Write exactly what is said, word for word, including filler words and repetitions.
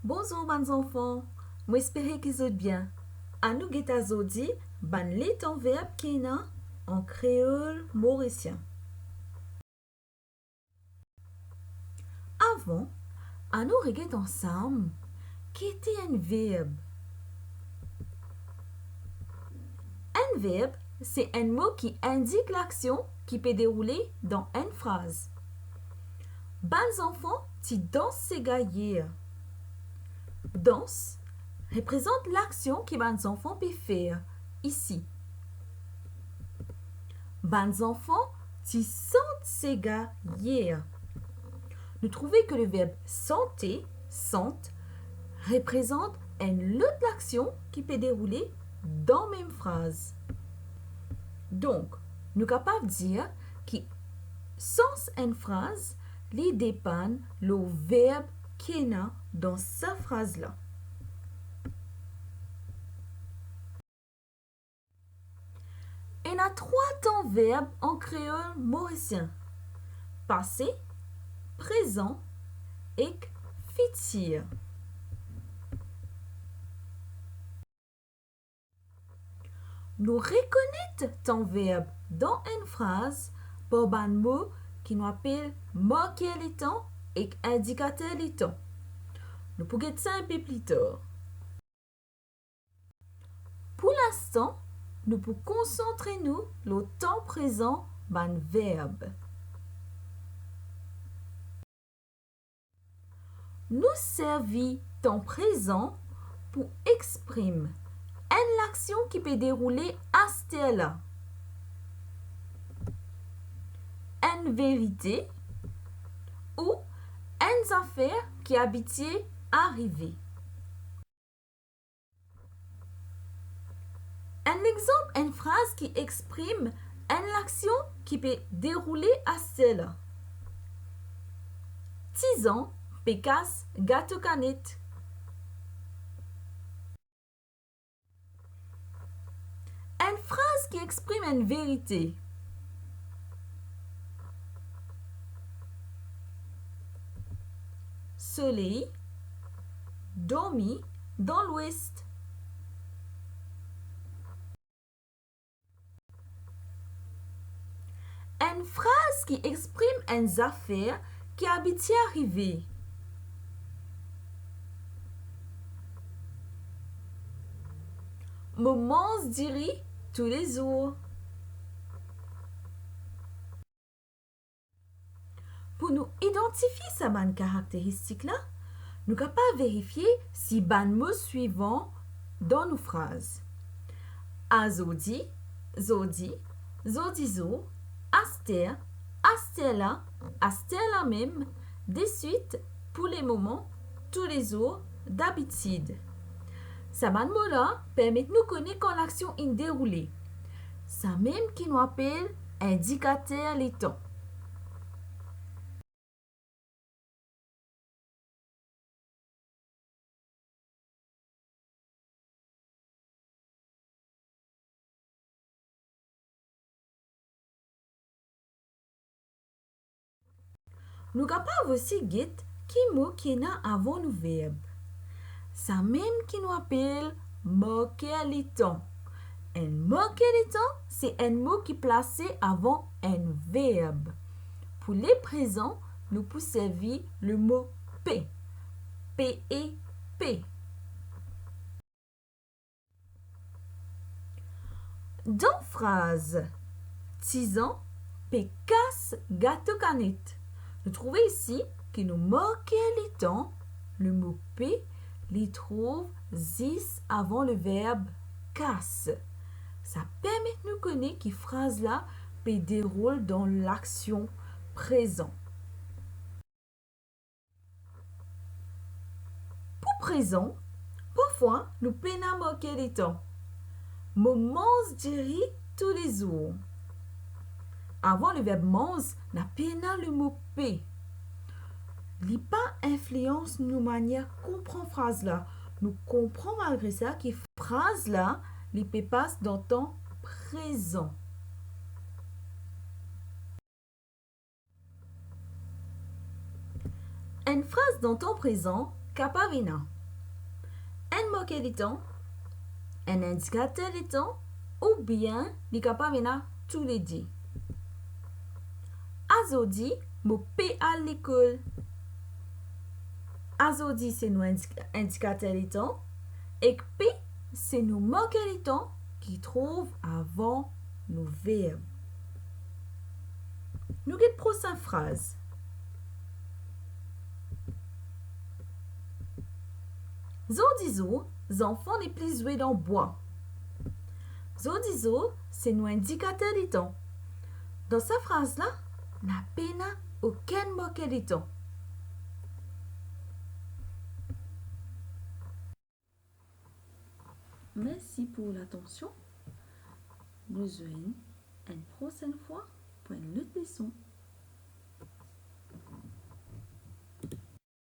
Bonzour bann zanfan, mo espere ki zot bien. Anou get azordi bann letan verb ki ena an kreol morisien. Avan, anou reget ansam ki ete enn verb. Enn verb, se enn mo ki indik laksion ki pe deroule dan enn fraz. Bann zanfan ti dans sega yer. Dans reprezant laksion ki bann zanfan pe fer isi. Bann zanfan ti sant sega yer. Nou trouve ki le verb sante, sant, reprezant enn lot laksion ki pe deroule dan mem fraz. Donk, nou kapav dir ki sans enn fraz, li depann lor verb ki ena dan sa fraz la. Ena trwa tan verb an kreol morisien: pase, prezan ek fitir. Nou rekonet tan verb dan enn fraz par bann mo ki nou apel marker letan ek indikater letan. Nou pou get sa inpe pli tar. Pou linstan, nou pou konsantre nou lor tan prezan bann verb. Nou servi tan prezan pou exprim enn laksion ki pe deroule aster la, enn verite ou enn zafer ki abitie arive. Enn exanp enn fraz ki exprim enn laksion ki pe deroule aster la. Tizan pe kas gato kanet. Enn fraz ki exprim enn verite. Soley dormi dan lwes. Enn fraz ki exprim enn zafer ki abitie arive. Mo manz diri toulezour. Pou nou idantifie sa bann karakteristik la, nou kapav verifie si bann mo swivan dan nou fraz: azordi, zordi, zordi zour, aster, aster la, aster la mem, deswit, pou lemoman, toulezour, dabitid. Sa bann mo la permet nou kone kan laksion inn deroule. Samem ki nou apel indikater letan. Nou kapav osi get ki mo ki ena avan nou verb. Samem ki nou apel marker letan. Enn marker letan, se enn mo ki plase avan enn verb. Pou le prezan, nou pou servi le mo pe. P E, pe. Dan fraz, Tizan pe kas gato kanet. Nou trouve isi ki nou marker letan, le mo pe, li trouv zis avan le verb kas. Sa permet nou kone ki fraz la pe deroul dan laksion prezan. Pou prezan, parfwa nou pena marker letan. Mo manz diri toulezour. Avan le verb manz, na pena le mo pe. Li pa inflians nou manier konpran fraz la. Nou konpran malgre sa ki fraz la, li pe pas dan tan prezan. Enn fraz dan tan prezan kapav ena: Marker letan, enn indikater letan, oubien li kapav ena toulede. Azordi, mo pe al lekol. Azordi se nou indi-, indikater letan, ek pe se nou marker letan ki trouv avan nou verb. Nou get prosin fraz. Zordizour, zanfan nepli zwe dan bwa. Zordizour, se nou indikater letan. Dan sa fraz la, na pena okenn marker letan. Mersi pou latansion. Nou zwenn enn prosenn fwa pou enn lot leson.